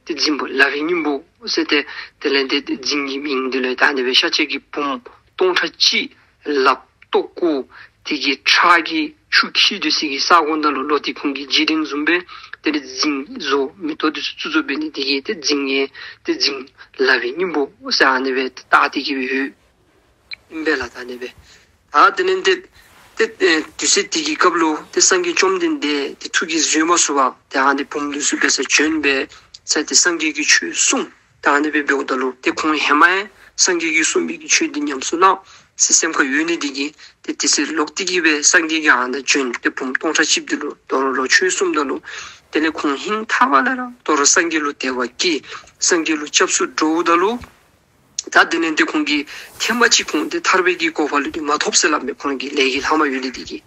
ཏེ་རྫིང་བུ་ལ་བའི་སྙིང་པོ་ཟེར་ཏེ་དེ་ལས་ཏེ་རྫིང་གི་མིང་འདི་ལུ་ད་ཨ་ནི་སྦེ་ཤཱཀྱ་གི་བུམོ་སྟོང་ཕྲག་གཅིག་ལགཔ་བཏོག་བཀོ་དེ་གི་ཁྲག་གི་ཆུ་འཁྱིལ་སྡོད་ས་གི་ས་གོ་ནང་ལུ་ལོག་སྟེ་ཁོང་གིས་རྗེས་དྲན་བཟུམ་སྦེ་དེ་ལས་རྫིང་བཟོ། མེ་ཏོག་འདི་ཚུ་བཙུགས་བཙུགས་འབད་ནི་དེ་གིས་ཏེ་རྫིང་ཨེ་ཏེ་རྫིང་ལ་བའི་སྙིང་པོ་ཟེར་ཨ་ནི་སྦེ་བཏགས་ཏེ་གི་སྦེ་ཡོདཔ་ཨིན་པས་ལགས། ད་ཨ་ནི་སྦེ་ད་དེ་ལས་ཏེ་ཏེ་ཨེ་དུས་ཚོད་དེ་གི་སྐབས་ལུ་ཏེ་སངས་རྒྱས་བཅོམ་ལྡན་འདས་ཏེ་ཐུགས་ཀྱིས་བཟོད་མ་ཚུགས་པར་ཏེ་ཨ་ནི་བུམོ་འདི་ཚུ་འབད་སར་བྱོན་སྦེ་ས་ཏེ་སངས་རྒྱས་ཀྱིས་ཆོས་གསུངས། ད་ཨ་ནི་སྦེ་འབདཝ་ད་ལུ་ཏེ་ཁོང་ཧེ་མ་ཡང་སངས་རྒྱས་ཀྱིས་གསུངས་པའི་གི་ཆོས་འདི་ཉམས་སུ་བླངས་ཟེར་སེམས་ཁར་ཡོད་ནི་འདི་གིས་ཏེ་དེ་ཚེ་ལོག་སྟེ་གི་སྦེ་སངས་རྒྱས་ཀྱིས་ཨ་ནཱ་བྱོན་ཏེ་བུམོ་སྟོང་ཕྲག་གཅིག་འདི་ལུ་དོ་རུང་ལོག་ཆོས་གསུངམ་ད་ལུ་དེ་ལས་ཁོང་ཧིང་ཐག་པ་ལས་ར་དོ་རུང་སངས་རྒྱས་ལུ་དད་པ་སྐྱེས། སངས་རྒྱས་ལུ་སྐྱབས་སུ་འགྲོཝ་ད་ལུ་ད་དེ་ལས་ཏེ་ཁོང་གིས་ཐེངས་མ་གཅིག་ཁོང་ཏེ་ཐར་པའི་གི་གོ་འཕང་ལུ་འདི་མ་ཐོབ་ཟེར་སླབ་མས། ཁོང་གི་ལས་ཀྱི་ལྷག་མ་ཡོད་ནི་འདི་གིས།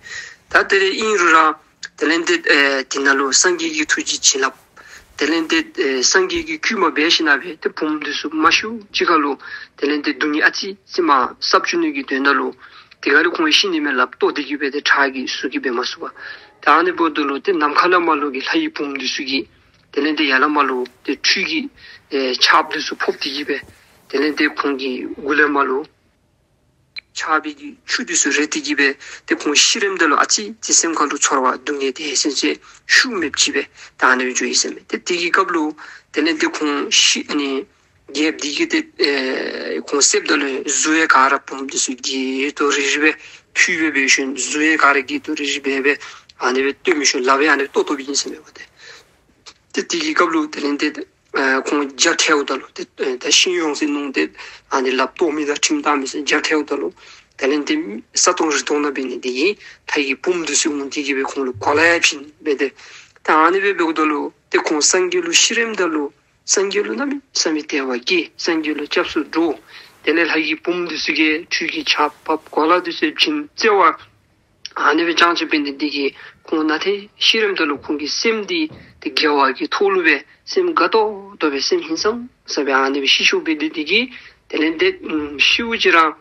ད་དེ་ལས་ཨིན་རུང་ར་དེ་ལས་ཏེ་ཨེ་དེ་ནང་ལུ་སངས་རྒྱས་ཀྱི་ཐུགས་རྗེ་བྱིན་རླབས། དེ་ལས་ཏེ་ཨེ་སངས་རྒྱས་ཀྱི་བསྐུལ་མ་འབད་ཞིནམ་སྦེ་ཏེ་བུམོ་འདི་ཚུ་མ་ཤིཝ་ཅིག་ཁར་ལུ་དེ་ལས་ཏེ་སྡུག་བསྔལ་ཨ་ཙི་ཙི་མར་སྲབ་བཅུག་ནི་གི་དོན་དག་ལུ་དེ་ཁར་ལུ་ཁོང་ཤི་ནི་མས་ལགཔ་བཏོག་སྟེ་གི་སྦེ་ཏེ་ཁྲག་གིས་ཟུག་གི་འབད་མ་ཚུགས་པར། ད་ཨ་ནི་འབདཝ་ད་ལུ་ཏེ་ནམ་མཁའ་ལས་མར་ལུ་གི་ལྷ་ཡི་བུམོ་འདི་ཚུ་གིས་དེ་ལས་ཏེ་ཡར་ལས་མར་ལུ་ཏེ་ཁྲུས་ཀྱི་ཨེ་ཆརཔ་འདི་ཚུ་ཕབ་སྟེ་གི་སྦེ་དེ་ལས་ཏེ་ཁོང་གི་མགུ་ལས་མར་ལུ་ཆར་པའི་གི་ཆུ་འདི་ཚུ་རེག་སྟེ་གི་སྦེ་ཏེ་ཁོང་ཤི་རནམ་ད་ལུ་ཨ་ཙི་ཅིག་སེམས་ཁར་ལུ་ཚོར་བ་སྡུག་བསྔལ་དེ་སེམས་ཅན་ཤུགས་མེདཔ་ཅིག་སྦེ་ད་ཨ་ནི་སྦེ་འགྱོ་ཡི་ཟེར་མས། ཏེ་དེ་གི་སྐབས་ལུ་དེ་ལས་ཏེ་ཁོང་ཤི་ཨ་ནི་རྒྱལཔོ་འདི་གིས་ཏེ་ཨེ་ཁོང་བསདཔ་ད་ལུ་གཟུགས་ཡང་ག་ར་བུམོ་འདི་ཚུ་གྱེར་ཏོ་རི་རི་སྦེ་ཕུལ་སྦེ་འབད་ཞིནམ་གཟུགས་ཡང་ག་ར་གྱེར་ཏོ་རི་རི་སྦེ་སྦེ་ཨ་ནི་སྦེ་སྟོན་ཞིནམ་ལགཔ་ཡང་ཨ་ནི་བཏོག་བཏོགཔ་ཨིན་ཟེར་མས་པ་ཏེ། ཏེ་དེ་གི་སྐབས་ལུ་དེ་ལས་ཏེ་ཨེ་ཁོང་རྒྱ་ཐལཝ་ད་ལུ་ཏེ་ཨེ་ད་ཤི་འོང་ཟེར་མནོ་སྟེ་ཨ་ནི་ལགཔ་བཏོག་མི་དང་ཁྲིམས་བཏང་མི་ཟེར་རྒྱ་ཐལཝ་ད་ལུ་དེ་ལས་ཏེ་ས་སྟོང་རི་སྟོང་ནང་འབད་ནི་དེ་གིས་ལྷ་ཡི་བུམོ་འདི་ཚུ་འོང་སྟེ་གི་སྦེ་ཁོང་ལུ་གོ་ལ་ཡང་བྱིན་སྦེ་ཏེ། ད་ཨ་ནི་སྦེ་འབདཝ་ད་ལུ་ཏེ་ཁོང་སངས་རྒྱས་ལུ་ཤི་རནམ་ད་ལུ་སངས་རྒྱས་ལུ་གནམ་མེད་ས་མེད་དད་པ་སྐྱེས། སངས་རྒྱས་ལུ་སྐྱབས་སུ་འགྲོ། དེ་ལས་ལྷ་ཡི་བུམོ་འདི་ཚུ་གིས་ཁྲུས་ཀྱི་ཆརཔ་ཕབ། གོ་ལ་འདི་ཚུ་བྱིན། བརྩེ་བ་ཨ་ནི་སྦེ་བཅངས་བཅངས་འབད་ནི་དེ་གིས་ཁོང་ནཱ་ཏེ་ཤི་རནམ་ད་ལུ་ཁོང་གི་སེམས་འདི་ཏེ་དགེ་བ་གི་ཐོག་ལུ་སྦེ་སེམས་དགའ་ཏོག་ཏོ་སྦེ་སེམས་ཧིང་སངས་ས་སྦེ་ཨ་ནི་སྦེ་ཤི་སོཔ་འབད་ནི་དེ་གིས་དེ་ལས་ཏེ་ཨམ་ཤིཝ་ཅིག་ར་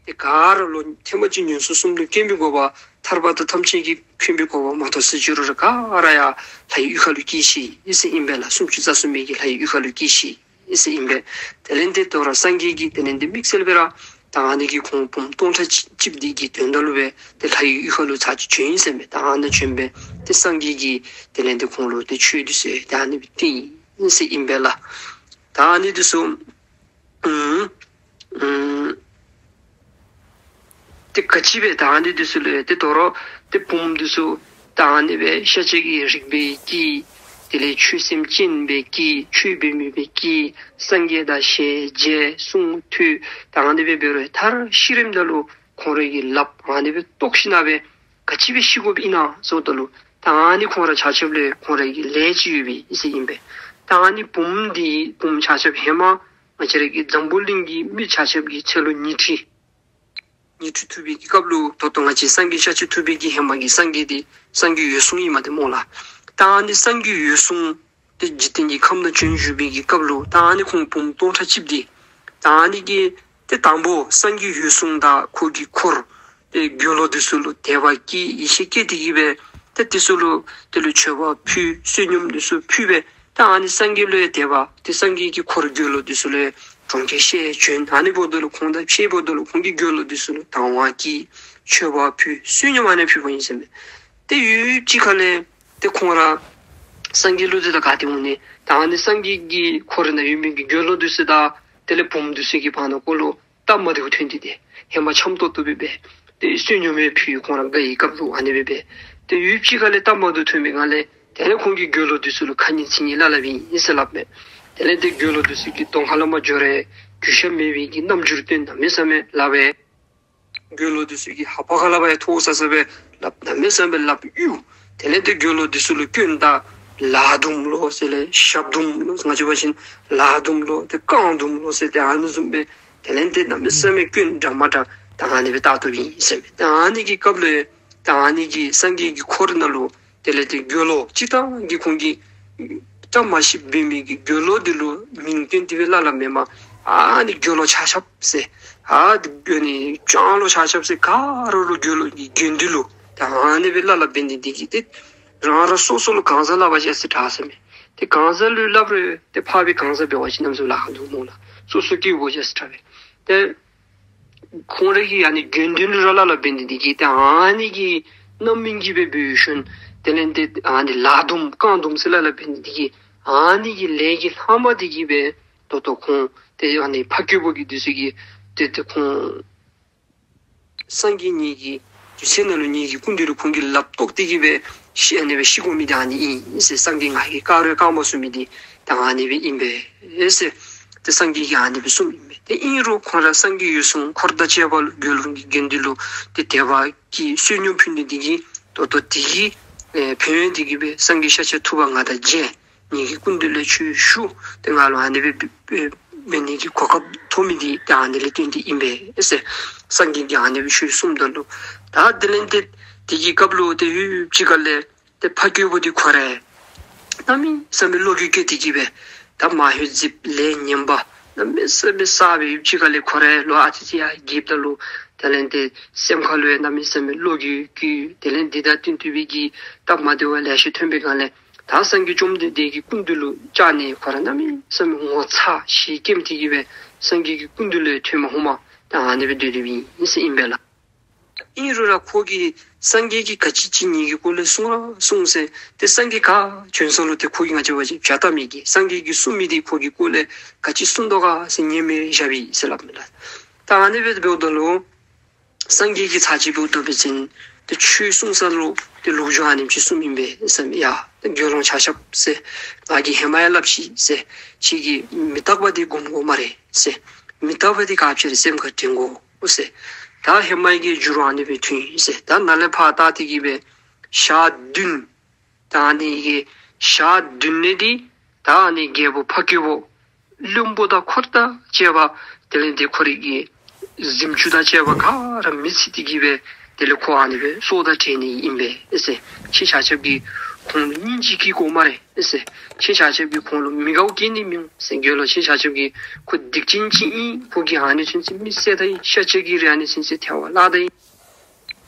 ཏེ་ག་ར་ལུ་ཐེངས་མ་གཅིག་ངན་སོང་གསུམ་ལུ་སྐྱེ་མི་དགོ་པར་ཐར་པ་དང་ཐམས་ཅད་ཀྱིས་འཁོན་མི་དགོ་པར་མ་གཏོགས་ཟེར་ཅི་རུང་ར་ག་ར་ཡང་ལྷ་ཡི་གཡུས་ཁ་ལུ་སྐྱེས་ཤིག་ཟེར་ཨིན་པས་ལགས། སུམ་ཅུ་རྩ་གསུམ་པའི་གི་ལྷ་ཡི་གཡུས་ཁ་ལུ་སྐྱེས་ཤིག་ཟེར་ཨིན་པས། དེ་ལས་ཏེ་དོ་རུང་སངས་རྒྱས་ཀྱིས་དེ་ལས་ཏེ་དམིགས་བསལ་སྦེ་ར་ད་ཨ་ནི་གི་ཁོང་བུམོ་སྟོང་ཕྲག་གཅིག་འདི་གི་དོན་དག་ལུ་སྦེ་ཏེ་ལྷ་ཡི་གཡུས་ཁ་ལུ་ཚར་གཅིག་བྱོན་ཡི་ཟེར་མས། ད་ཨ་ནཱ་བྱོན་སྦེ་ཏེ་སངས་རྒྱས་ཀྱིས་དེ་ལས་ཏེ་ཁོང་ལུ་ཏེ་ཆོས་འདི་ཚུ་ད་ཨ་ནི་སྦེ་སྟོན་ཡི་ཟེར་ཨིན་པས་ལགས། ད་ཨ་ནི་འདི་ཚུ་ཨུམ་ཨུམ་ཏེ་ག་ཅི་སྦེ་ད་ཨ་ནི་འདི་ཚུ་ལུ་ཏེ་དོ་རུང་ཏེ་བུམོ་འདི་ཚུ་ད་ཨ་ནི་སྦེ་ཤཱཀྱ་གི་རིགས་སྦེ་སྐྱེས། དེ་ལས་ཆོས་སེམས་ཅན་སྦེ་སྐྱེས། ཆོས་འབད་མི་སྦེ་སྐྱེས། སངས་རྒྱས་དང་ཞལ་མཇལ། གསུང་ཐོས། ད་ཨ་ནི་སྦེ་འབད་རུང་མཐར་ཤི་རནམ་ད་ལུ་ཁོང་རའི་གི་ལགཔ་ཨ་ནི་སྦེ་བཏོག་ཞིནམ་སྦེ་ག་ཅི་སྦེ་ཤི་དགོཔ་ཨིན་ན་ཟེརཝ་ད་ལུ་ ད་ཨ་ནི་ཁོང་ར་ཆ་ཁྱབ་ལུ་ཁོང་ར་གི་ལས་ཅིག་ཡོད་པའི་ཨིན་ཟེར་ཨིན་པས། ད་ཨ་ནི་བུམོ་འདི་བུམོ་ཆ་ཁྱབ་ཧེ་མ་ང་བཅས་ར་གི་འཛམ་བུ་གླིང་གི་མི་ཆ་ཁྱབ་ཀྱི་ཚེ་ལོ་ཉི་ཁྲི་ཉི་ཁྲི་ཐུབ་པའི་གི་སྐབས་ལུ་ད་ལྟོ་ང་བཅས་སངས་རྒྱས་ཤཱཀྱ་ཐུབ་པའི་གི་ཧེ་མ་གི་སངས་རྒྱས་འདི་སངས་རྒྱས་འོད་སྲུང་ཨིན་མས་ཏེ་སྨོ་ལགས། ད་ཨ་ནི་སངས་རྒྱས་འོད་སྲུང་ཏེ་འཇིག་རྟེན་གྱི་ཁམས་ནང་བྱོན་བཞུགས་པའི་གི་སྐབས་ལུ་ད་ཨ་ནི་ཁོང་བུམོ་སྟོང་ཕྲག་གཅིག་འདི་ད་ཨ་ནི་གི་ཏེ་དང་པོ་སངས་རྒྱས་འོད་སྲུང་དང་ཁོ་གི་འཁོར་ཏེ་དགེ་སློང་འདི་ཚུ་ལུ་དད་པ་སྐྱེས་ཡིད་ཆེས་སྐྱེས་ཏེ་གི་སྦེ་ཏེ་འདི་ཚུ་ལུ་དེ་ལུ་མཆོད་པ་ཕུལ་བསོད་སྙོམས་འདི་ཚུ་ཕུལ་སྦེ་ད་ཨ་ནི་སངས་རྒྱས་ལུ་ཡང་དད་པ་ཏེ་སངས་རྒྱས་ཀྱི་འཁོར་དགེ་སློང་འདི་ཚུ་ལུ་ཡང་གྲོང་ཁྱེར་བཤལ་བྱོན། ཨ་ནི་འབདཝ་ད་ལུ་ཁོང་དང་ཕྱད་འབདཝ་ད་ལུ་ཁོང་གི་དགེ་སློང་འདི་ཚུ་ལུ་དད་པ་སྐྱེས་མཆོད་པ་ཕུལ་བསོད་སྙོམས་ཨ་ནི་ཕུལཝ་ཨིན་ཟེར་མས། ཏེ་ཡུདཔ་ཅིག་ཁ་ལས་ཏེ་ཁོང་ར་སངས་རྒྱས་ལུ་ཏེ་ད་ག་ཏེ་འོང་ནི་ད་ཨ་ནི་སངས་རྒྱས་ཀྱི་འཁོར་ནང་ཡོད་མི་གི་དགེ་སློང་འདི་ཚུ་དང་དེ་ལས་བུམོ་འདི་ཚུ་གི་བར་ན་ཁོ་ལུ་སྟབས་མ་བདེཝ་ཐོན་ཏེ་ཏེ་ཧེ་མ་འཆམ་ཏོག་ཏོ་སྦེ་འབད་ཏེ་བསོད་སྙོམས་ཡང་ཕུལ་ཁོང་ར་དགའ་བའི་སྐབས་ལུ་ཨ་ནི་སྦེ་འབད། ཏེ་ཡུདཔ་ཅིག་ཁ་ལས་སྟབས་མ་བདེཝ་ཐོན་པའི་སྒང་ལས་དེ་ལས་ཁོང་གི་དགེ་སློང་འདི་ཚུ་ལུ་ཁ་ངན་ཚིག་ངན་སླབ་སླབཔ་ཨིན་ཟེར་སླབ་མས། དེ་ལས་ཏེ་དགེ་སློང་འདི་ཚུ་གི་གདོང་ཁ་ལས་མར་འགྱོ་རུང་གུས་ཞབས་མེད་པའི་གི་རྣམ་འགྱུར་སྟོན་གནམ་མེད་ས་མེད་སླབ་པས། དགེ་སློང་འདི་ཚུ་གི་ལྷ་པ་ཁ་ལས་ཕར་ཡང་མཐོ་ས་ས་སྦེ་སླབ་གནམ་མེད་ས་མེད་སྦེ་སླབ་གཡུག། དེ་ལས་ཏེ་དགེ་སློང་འདི་ཚུ་ལུ་སྐྱོན་དང་ལག་རྡུམ་ལོ་ཟེར་ལས་ཞབས་རྡུམ་ལོ་ང་བཅས་འབད་བ་ཅིན་ལག་རྡུམ་ལོ་ཏེ་རྐང་རྡུམ་ལོ་ཟེར་ཏེ་ཨ་ནི་བཟུམ་སྦེ་དེ་ལས་ཏེ་གནམ་མེད་ས་མེད་སྐྱོན་འདྲ་མ་འདྲ་ད་ཨ་ནི་སྦེ་བཏགས་བཏགསཔ་ཨིན་ཟེར་མས། ད་ཨ་ནི་གི་སྐབས་ལུ་ད་ཨ་ནི་གི་སངས་རྒྱས་ཀྱི་འཁོར་ནང་ལུ་དེ་ལས་ཏེ་དགེ་སློང་སྤྱིར་བཏང་གི་ཁོང་གིས་བཀྲ་མ་ཤིས་འབད་མི་གི་དགེ་སློང་འདི་ལུ་མིང་བཏོན་ཏེ་སྦེ་སླབ་སླབཔ་མེན་པར་ཨ་ནི་དགེ་སློང་ཆ་ཁྱབ་ཟེར་ཨ་དགེ་ནི་སྤྱང་སློང་ཆ་ཁྱབ་ཟེར་ག་ར་ལུ་དགེ་སློང་གི་དགེ་འདུན་ལུ་ད་ཨ་ནི་སྦེ་སླབ་སླབ་འབད་ནི་འདི་གིས་ཏེ་རང་རང་སོ་སོ་ལུ་གང་ཟག་སླབ་པ་ཅིན་ཟེར་དྲག་ཟེར་མས། ཏེ་གང་ཟག་ལུ་སླབ་རུང་ཏེ་འཕགས་པའི་གང་ཟག་འབད་བ་ཅིན་གནམ་མེད་ས་མེད་ལཱ་ཁག་འདུག་སྨོ་ལགས། སོ་སོ་སྐྱེ་བོ་ཅིག་ཟེར་དྲག་པས། ཏེ་ཁོང་ར་གིས་ཨ་ནི་དགེ་འདུན་ལུ་ར་སླབ་སླབ་འབད་ནི་འདི་གིས་ཏེ་ཨ་ནི་གི་རྣམ་སྨིན་གྱིས་སྦེ་འབད་ཞིནམ་དེ་ལས་ཏེ་ཨ་ནི་ལག་རྡུམ་རྐང་རྡུམ་ཟེར་སླབ་སླབ་འབད་ནི་འདི་གིས་ཨ་ནི་གི་ལས་ཀྱི་ལྷག་མ་འདི་གིས་སྦེ་ད་ལྟོ་ཁོང་ཏེ་ཨ་ནི་འཕགས་སྐྱེས་པོ་གི་འདི་ཚུ་གིས་ཏེ་ཏེ་ཁོང་སངས་རྒྱས་ངེ་གི་དུས་ཚོད་ནང་ལུ་ངེ་གི་སྐུ་མདུན་ལུ་ཁོང་གིས་ལགཔ་བཏོག་སྟེ་གི་སྦེ་ཤི་ཨ་ནི་སྦེ་ཤི་དགོ་མི་འདི་ཨ་ནི་ཨིན་ཟེར། སངས་རྒྱས་ང་གིས་བཀའ་ར་བཀའ་མ་གསུང་མི་འདི་ད་ཨ་ནི་སྦེ་ཨིན་པས་ཟེར། ཏེ་སངས་རྒྱས་ཀྱིས་ཨ་ནི་སྦེ་གསུངམ་ཨིན་པས། ཏེ་ཨིན་རུང་ཁོང་ར་སངས་རྒྱས་འོད་སྲུང་འཁོར་དང་བཅས་པ་ལུ་དགེ་སློང་གི་དགེ་འདུན་ལུ་ཏེ་དད་པ་གི་བསོད་སྙོམས་ཕུལ་ནི་འདི་གིས་ད་ལྟོ་འདི་གི་ཨེ་ཕན་ཡོན་འདི་གིས་སྦེ་སངས་རྒྱས་ཤཱཀྱ་ཐུབ་པ་ང་དང་མཇལ། ངེ་གི་སྐུ་མདུན་ལས་ཆོས་ཞུ། ཏེ་ང་ལུ་ཨ་ནི་སྦེ་འབད་ནི་གི་གོ་སྐབས་ཐོབ་མི་འདི་ཏེ་ཨ་ནི་ལས་བརྟེན་ཏེ་ཨིན་པས་ཟེར། སངས་རྒྱས་ཀྱིས་ཨ་ནི་སྦེ་ཆོས་གསུངམ་ད་ལུ་ད་དེ་ལས་ཏེ་དེ་གི་སྐབས་ལུ་ཏེ་ཡུདཔ་ཅིག་ཁ་ལས་ཏེ་འཕགས་སྐྱེས་པོ་འདི་ཁོ་ར་གནམ་མེད་ས་མེད་བློ་འགྱོད་སྐྱེས་ཏེ་གི་སྦེ་ད་མ་ཧེ་ཟིབ་ལས་ངན་པ་གནམ་མེད་ས་མེད་བསགས་སྦེ་ཡུདཔ་ཅིག་ཁ་ལས་ཁོ་ར་ལོ་ཨ་ཙི་ཅིག་ཡར་རྒསཔ་ད་ལུ་དེ་ལས་ཏེ་སེམས་ཁ་ལུ་ཡང་གནམ་མེད་ས་མེད་བློ་འགྱོད་སྐྱེས། དེ་ལས་འདི་དང་བསྟུན་ཏེ་སྦེ་གི་སྟབས་མ་བདེཝ་ལེ་ཤ་ཐོན་པའི་སྒང་ལས་ད་སངས་རྒྱས་བཅོམ་ལྡན་འདས་ཀྱི་སྐུ་མདུན་ལུ་བཅར་ནི་ཁོ་ར་གནམ་མེད་ས་མེད་ངོ་ཚ་ཞེ་སྐྱེས་ཏེ་གི་སྦེ་སངས་རྒྱས་ཀྱི་སྐུ་མདུན་ལུ་ཐོནམ་ཧེ་མ་ད་ཨ་ནི་སྦེ་སྡོད་སྡོདཔ་ཨིན་ཟེར་ཨིན་པས་ལགས། ཨིན་རུང་ར་ཁོ་གིས་སངས་རྒྱས་ཀྱིས་ག་ཅི་ཅིག་ངེ་གི་སྐོར་ལས་གསུང་ར་གསུངས་ཟེར། ཏེ་སངས་རྒྱས་ག་བྱོན་ས་ལུ་ཏེ་ཁོ་གིས་ང་བཅས་འབད་བ་ཅིན་བྱ་བལྟ་མི་གི་སངས་རྒྱས་ཀྱིས་གསུང་མི་འདི་ཁོ་གི་སྐོར་ལས་ག་ཅི་གསུངས་དོ་ག་ཟེར་ཉན་མི་བཞག་པས་ཟེར་སླབ་མས་ལགས། ད་ཨ་ནི་སྦེ་འབདཝ་ད་ལུ་སངས་རྒྱས་ཀྱིས་ཚར་གཅིག་འབདཝ་ད་འབད་བ་ཅིན་ཏེ་ཆོས་གསུང་ས་ལུ་ཏེ་ལོ་རྒྱུས་ཨ་ནེམ་ཅིག་གསུངམ་ཨིན་པས་ཟེར་མས། ཡ་ད་དགེ་སློང་ཆ་ཁྱབ་ཟེར་ང་གིས་ཧེ་མ་ཡང་སླབ་ཅི་ཟེར། ཁྱེད་ཀྱིས་མི་རྟག་པ་འདི་སྒོམ་དགོ་སྨ་རེ་ཟེར། མི་རྟག་པ་འདི་ག་ཅི་ར་སེམས་ཁར་དྲན་དགོ་ཟེར། ད་ཧེ་མ་གི་འགྱུར་བ་ཨ་ནི་སྦེ་ཐོན་ཡི་ཟེར། ད་ནཱ་ལས་ཕར་བལྟ་སྟེ་གི་སྦེ་ཞག་བདུན་ད་ཨ་ནི་གི་ཞག་བདུན་ལས་འདི་ད་ཨ་ནི་རྒྱལ་པོ་འཕགས་སྐྱེས་པོ་བློན་པོ་དང་འཁོར་དང་བཅས་པ་དེ་ལས་འདི་ཁོ་རའི་གི་གཟིམ་ཆུང་དང་བཅས་པ་ག་ར་མེ་བརྩིགས་ཏེ་གི་སྦེ་དེ་ལས་ཁོ་ཨ་ནི་སྦེ་སྲོག་དང་བྲལ་ནི་ཨིན་པས་ཟེར། ཁྱེད་ཆ་ཁྱབ་ཀྱིས་ཁོང་ལུ་སྙིང་རྗེ་སྐྱེ་དགོ་སྨ་རེ་ཟེར། ཁྱེད་ཆ་ཁྱབ་ཀྱིས་ཁོང་ལུ་མི་དགའཝ་སྐྱེ་ནི་མི་འོང་ཟེར། དགེ་སློང་ཁྱེད་ཆ་ཁྱབ་ཀྱིས་ཁོ་སྡིག་ཅན་ཅིག་ཨིན། ཁོ་གིས་ཨ་ནི་ཚུན་ཚོད་མི་བསད་ད་ཡི། ཤཱཀྱ་གིས་ར་ཨ་ནི་ཚུན་ཚོད་ཐལ་བར་བརླགས་ད་ཡི།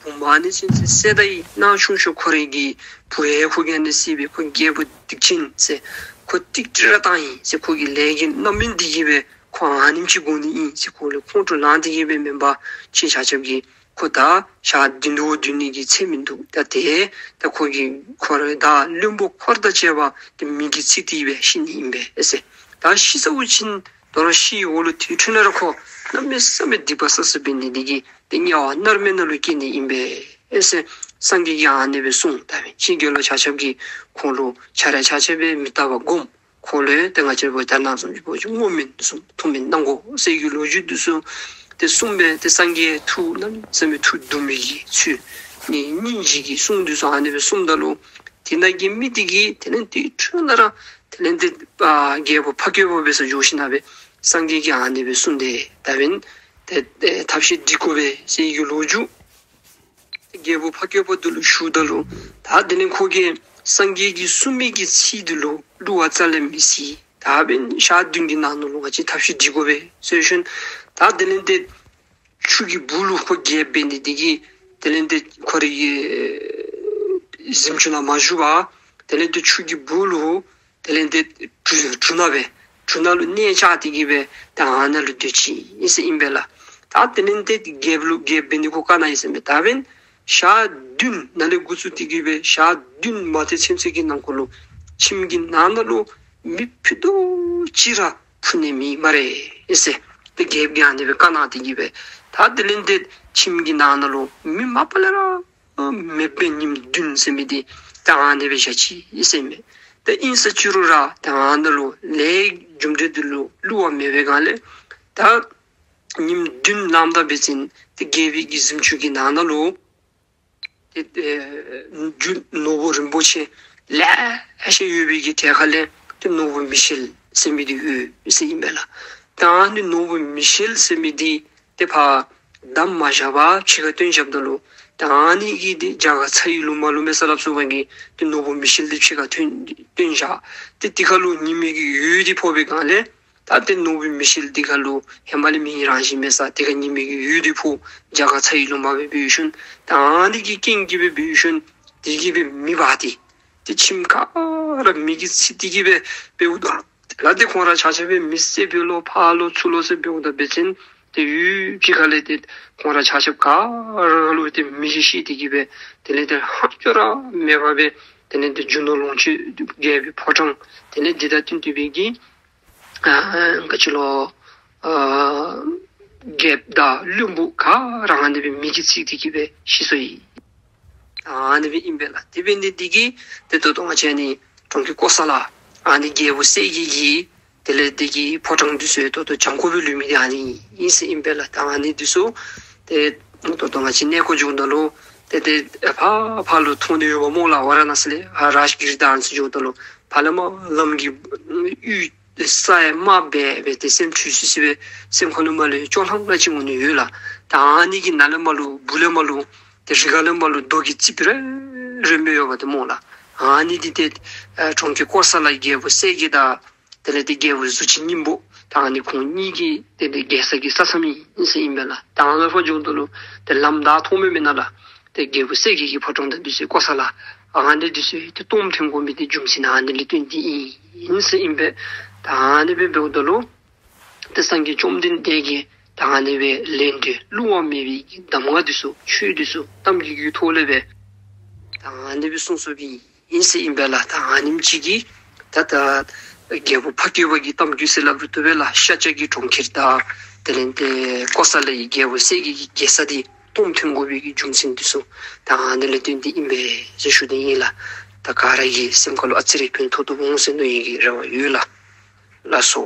བུམོ་ཨ་ནི་ཚུན་ཚོད་བསད་ད་ཡི། ནང་ཆུང་ཤོས་ཁོ་རའི་གི་བུ་ཡང་ཁོ་གིས་ཨ་ནི་བསད་པས། ཁོ་རྒྱལ་པོ་སྡིག་ཅན་ཟེར། ཁོ་ཏིག་ཏི་ར་བཏང་ཡི་ཟེར། ཁོ་གི་ལས་ཀྱི་རྣམ་སྨིན་འདི་གིས་སྦེ་ཁོ་ཨ་ནེམ་ཅིག་འགྱོ་ནི་ཨིན་ཟེར། ཁོ་ལུ་ཁོང་ཁྲོ་ལངས་ཏེ་གི་སྦེ་མེན་པར་ཁྱེད་ཆ་ཁྱབ་ཀྱིས་ཁོ་ད་ཞག་བདུན་དུ་སྡོད་ནི་གི་ཚེ་མིན་འདུག། ད་ཏེ་ད་ཁོ་གིས་ཁོ་ར་ད་བློན་པོ་འཁོར་དང་བཅས་པ་ཏེ་མེ་གིས་བརྩིགས་ཏེ་སྦེ་ཤི་ནི་ཨིན་པས་ཟེར། ད་ཤི་ཚརཝ་ཅིག་དོ་རུང་ཤི་འོག་ལུ་དེ་འཕྲོ་ནང་ར་ཁོ་གནམ་མེད་ས་མེད་སྡིག་པ་བསགས་བསགསཔ་འབད་ནི་འདི་གིས་ཏེ་དམྱལ་བ་མནར་མེད་ནང་ལུ་སྐྱེ་ནི་ཨིན་པས་ཟེར་སངས་རྒྱས་ཀྱིས་ཨ་ནི་སྦེ་གསུངས། ད་འབད་ཁྱེད་དགེ་སློང་ཆ་ཁྱབ་ཀྱིས་ཁོང་ལུ་ཆ་ར་ཆ་ཁྱབ་སྦེ་མི་རྟག་པ་སྒོམ། ཁོང་ལུ་ཏེ་ང་བཅས་ར་བོ་ད་ནཱ་བཟུམ་ཅིག་འབད་བ་ཅིན་བསྔོ་སྨོན་འདི་ཚུ་ཐུགས་སྨོན་གནང་དགོ་ཟེར་གྱི་ལོ་རྒྱུས་འདི་ཚུ་ཏེ་གསུངས་སྦེ་ཏེ་སངས་རྒྱས་ཐུགས་གནམ་མེད་ས་མེད་ཐུགས་དུམ་པའི་གི་ཚུལ་ ནི་སྙིང་རྗེ་གི་གསུང་འདི་ཚུ་ཨ་ནི་སྦེ་གསུངམ་ད་ལུ་དེ་ནང་གི་མི་དེ་གིས་དེ་ལས་དེ་འཕྲོ་ན་ར་དེ་ལས་དེ་ཨ་རྒྱལ་པོ་འཕགས་སྐྱེས་པོ་འབད་སར་འགྱོ་ཞིནམ་ལས་སངས་རྒྱས་ཀྱིས་ཨ་ནི་སྦེ་གསུངས་ཏེ་ད་འབདན་ཏེ་ཐབས་ཤེས་སྒྲིག་དགོ་པས་ཟེར་གྱི་ལོ་རྒྱུས་རྒྱལ་པོ་འཕགས་སྐྱེས་པོ་འདི་ལུ་ཞུཝ་ད་ལུ་ད་དེ་ལས་ཁོ་གིས་སངས་རྒྱས་ཀྱིས་གསུངས་མི་གི་ཚིག་འདི་ལུ་བསླུ་བ་རྩ་ལས་མི་བྱེད། ད་འབདན་ཞག་བདུན་གྱི་ནང་ན་ལུ་ང་བཅས་ཐབས་ཤེས་སྒྲིག་དགོ་པས་ཟེར་ཞིནམ་ད་དེ་ལས་དེ་ཆུ་གི་སྦུག་ལུ་ཁོ་རྒྱལཔོ་འབད་ནི་དེ་གིས་དེ་ལས་དེ་ཁོ་རའི་གི་གཟིམ་ཅུང་ནང་མ་བཞུགས་པར་དེ་ལས་དེ་ཆུ་གི་སྦུག་ལུ་དེ་ལས་དེ་གྲུ་གྲུ་ནང་སྦེ་གྲུ་ནང་ལུ་གནས་བཅགས་ཏེ་གི་སྦེ་ད་ཨ་ནཱ་ལུ་སྡོད་ཅི་ཨིན་ཟེར་ཨིན་པས་ལགས། ད་དེ་ལས་དེ་རྒྱལཔོ་ལུ་རྒྱལཔོ་འབད་ནི་ཁོ་བཀའ་གནང་ཡི་ཟེར་མས། ད་འབདན་ཞག་བདུན་ནཱ་ལས་འགོ་བཙུགས་ཏེ་གི་སྦེ་ཞག་བདུན་མ་ཐལ་ཚུན་ཚོད་ཀྱི་ནང་འཁོད་ལུ་ཁྱིམ་གྱི་ནང་ན་ལུ་མེ་ཕུད་རྡོག་གཅིག་ར་ཕུ་ནི་མེད་སྨ་རེ་ཟེར་ཏེ་རྒྱལཔོ་གིས་ཨ་ནི་སྦེ་བཀའ་གནང་སྟེ་གི་སྦེ་ད་དེ་ལས་དེ་ཁྱིམ་གྱི་ནང་ན་ལུ་མེ་མ་པ་ལས་ར་མེདཔ་སྦེ་ཉིནམ་བདུན་ཟེར་མི་འདི་ད་ཨ་ནི་སྦེ་བཞག་ཅི་ཨིན་ཟེར་མས། ད་ཨིན་ཟེར་ཅི་རུང་ར་ད་ཨ་ནཱ་ལུ་ལས་རྒྱུ་འབྲས་འདི་ལུ་བསླུ་བ་མེད་པའི་སྒང་ལས་ད་ཉིནམ་བདུན་ལངམ་ད་འབད་བ་ཅིན་ཏེ་རྒྱལ་པོའི་གི་གཟིམ་ཅུང་གི་ནང་ན་ལུ་ཏེ་ཨེ་རྒྱུ་ནོར་བུ་རིན་པོ་ཆེ་ལེ་ཤ་ཡོད་པའི་གི་གྲལ་ཁ་ལས་ཏེ་ནོར་བུ་མི་ཤེལ་ཟེར་མི་འདི་ཡོད་ཟེར་ཨིན་པས་ལགས། ད་ཨ་ནི་ནོར་བུ་མི་ཤེལ་ཟེར་མི་འདི་ཏེ་ཕར་བསྡམ་མ་བཞག་པར་ཕྱི་ཁར་བཏོན་བཞགཔ་ད་ལུ་ད་ཨ་ནི་གི་འདི་རྒྱ་གར་ཚ་ཡི་ལུ་མ་ལུ་མེ་ས་ལབ་སོང་བ་གི་ཏེ་ནོར་བུ་མི་ཤེལ་འདི་ཕྱི་ཁར་བཏོན་བཏོན་བཞག། ཏེ་དེ་ཁར་ལུ་ཉི་མའི་གི་འོད་འདི་ཕོག་པའི་སྒང་ལས་ད་ཏེ་ནོར་བུ་མི་ཤེལ་འདི་ཁར་ལུ་ཧེ་མ་ལས་མེ་ཡི་རང་བཞིན་མེད་ས་དེ་ཁར་ཉི་མའི་གི་འོད་འདི་ཕོག། རྒྱ་གར་ཚ་ཡི་ལུ་མ་སྦེ་འབད་ཞིནམ་ད་ཨ་ནི་གི་རྐྱེན་གྱིས་སྦེ་འབད་ཞིནམ་དེ་གིས་སྦེ་མེ་འབར་ཏེ་ཏེ་ཁྱིམ་ག་ར་མེ་གིས་ཚིག་སྟེ་གི་སྦེ་འབདཝ་ད་ལུ་ཏེ་ཁོང་ར་ཆ་ཁྱབ་སྦེ་མེ་བསད་པས་ལོ་ཕར་ལོ་ཚུར་ལོ་ཟེར་འབདཝ་ད་འབད་བ་ཅིན་ཏེ་ཡུདཔ་ཅིག་ཁ་ལས་ཏེ་ཁོང་ར་ཆ་ཁྱབ་ག་ར་ལུ་ཏེ་མེ་གིས་ཤི་སྟེ་གི་སྦེ་དེ་ལས་ཏེ་ཧ་ཅང་ར་མེད་པར་སྦེ་དེ་ལས་ཏེ་རྒྱུ་ནོར་ལོངས་སྤྱོད་རྒྱལ་པོའི་ཕོ་བྲང་དེ་ལས་འདི་དང་བསྟུན་ཏེ་སྦེ་གི་ཨ་ག་ཅི་ལོ་ཨ་རྒྱལཔོ་དང་བློན་པོ་ག་ར་ཨ་ནི་སྦེ་མེ་གིས་ཚིག་སྟེ་གི་སྦེ་ཤི་སོ་ཡི། ཨ་ནི་སྦེ་ཨིན་པས་ལགས། དེ་འབད་ནི་འདི་གིས་ཏེ་ད་ལྟོ་ང་བཅས་ནི་གྲོང་ཁྱེར་ཀོ་ས་ལ་ཨ་ནི་རྒྱལ་པོ་གསལ་རྒྱལ་གྱི་དེ་ལས་དེ་གི་ཕོ་བྲང་འདི་ཚུ་ད་ལྟོ་འཇམ་ཀོ་སྦེ་ལུས་མི་འདི་ཨ་ནི་ཨིན་ཟེར་ཨིན་པས་ལགས། ད་ཨ་ནི་འདི་ཚུ་ཏེ་ད་ལྟོ་ང་བཅས་གནས་སྐོར་འགྱོཝ་ད་ལུ་ཏེ་ཏེ་ཕར་ཕར་ལུ་མཐོང་ནི་ཡོདཔ་སྨོ་ལགས། ཝ་ར་ཎ་སི་ལས་ཨ་རཱཇ་གིར་དང་ཨ་ནི་ཚུ་འགྱོཝ་ད་ལུ་ཕར་ལས་མར་ལམ་གྱི་ཡུལ་ས་ཡང་དམར་སྦེ་སྦེ་ཏེ་སེམས་འཁྲུལ་སི་སི་སྦེ་སེམས་ཁ་ལུ་མར་ལས་སྐྱོ་ལྷང་ལྷང་ཅིག་འོང་ནི་ཡོད་ལགས། ད་ཨ་ནི་གི་ནང་ལས་མར་ལུ་སྦུག་ལས་མར་ལུ་ཏེ་རི་ཁ་ལས་མར་ལུ་རྡོ་གི་རྩིགཔ་རེ་རེ་མི་ཡོདཔ་འདི་སྨོ་ལགས། ཨ་ནི་འདི་ཏེ་ཨ་གྲོང་ཁྱེར་ཀོ་ས་ལའི་རྒྱལ་པོ་གསལ་རྒྱལ་དང་དེ་ལས་ཏེ་རྒྱལ་པོ་གཟུགས་ཅན་སྙིང་པོ་ད་ཨ་ནི་ཁོང་གཉིས་ཀྱི་ཏེ་ཏེ་རྒྱལ་ས་གི་ས་མཚམས་ཨིན་ཟེར་ཨིན་པས་ལགས། ད་ཨ་ནཱ་ཕར་འགྱོཝ་ད་ལུ་ཏེ་ལམ་བདའ་མཐོང་མི་མེན་ན་ལགས། ཏེ་རྒྱལ་པོ་གསལ་རྒྱལ་གྱི་ཕོ་བྲང་དང་འདི་ཚུ་ཀོ་ས་ལ་ཨ་ནི་འདི་ཚུ་ཏེ་སྟོངམ་ཐོན་དགོ་མི་འདི་རྒྱུ་མཚན་ཨ་ནི་ལས་བརྟེན་ཏེ་ཨིན་ཟེར་ཨིན་པས། ད་ཨ་ནི་སྦེ་འབདཝ་ད་ལུ་ཏེ་སངས་རྒྱས་བཅོམ་ལྡན་འདས་ཀྱིས་ད་ཨ་ནི་སྦེ་ལས་འབྲས་བསླུ་བ་མེད་པའི་གི་གདམས་ངག་འདི་ཚུ་ཆོས་འདི་ཚུ་གཏམ་གྱི་གི་ཐོག་ལས་སྦེ་ད་ཨ་ནི་སྦེ་གསུངས་གསུངསམ་ཨིན་ཟེར་ཨིན་པས་ལགས། ད་ཨ་ནེམ་ཅིག་གིས་ད་ད་རྒྱལ་པོ་འཕགས་སྐྱེས་པ་གི་གཏམ་རྒྱུད་ཟེར་སླབ་རུང་བཏུབ་པས་ལགས། ཤཱཀྱ་གི་གྲོང་ཁྱེར་དང་དེ་ལས་ཏེ་ཀོ་ས་ལའི་རྒྱལ་པོ་གསལ་རྒྱལ་གྱི་རྒྱལ་ས་འདི་སྟོངམ་ཐོན་དགོ་པའི་གི་རྒྱུ་མཚན་འདི་ཚུ་ད་ཨ་ནི་ལས་བརྟེན་ཏེ་ཨིན་པས་ཟེར་ཞུ་ནི་ཨིན་ལགས། ད་ག་ར་གི་སེམས་ཁ་ལུ་ཨ་ཙི་རེ་ཕན་ཐོགས་ཐོགསཔ་འོང་ཟེར་མནོ་ནི་གི་རེ་བ་ཡོད་ལགས། ལགས་སོ།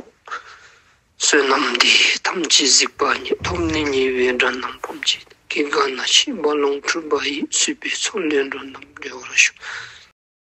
བསོད་ནམས་འདི་ཡིས་ཐམས་ཅད་གཟིགས་པ་ཉིད། ཐོབ་ནས་ཉེས་པའི་དགྲ་རྣམས་ཕམ་བྱས་ཏེ། སྐྱེ་རྒ་ན་འཆིའི་རྦ་ཀློང་འཁྲུགས་པ་ཡི། སྲིད་པའི་མཚོ་ལས་འགྲོ་རྣམས་སྒྲོལ་བར་ཤོག།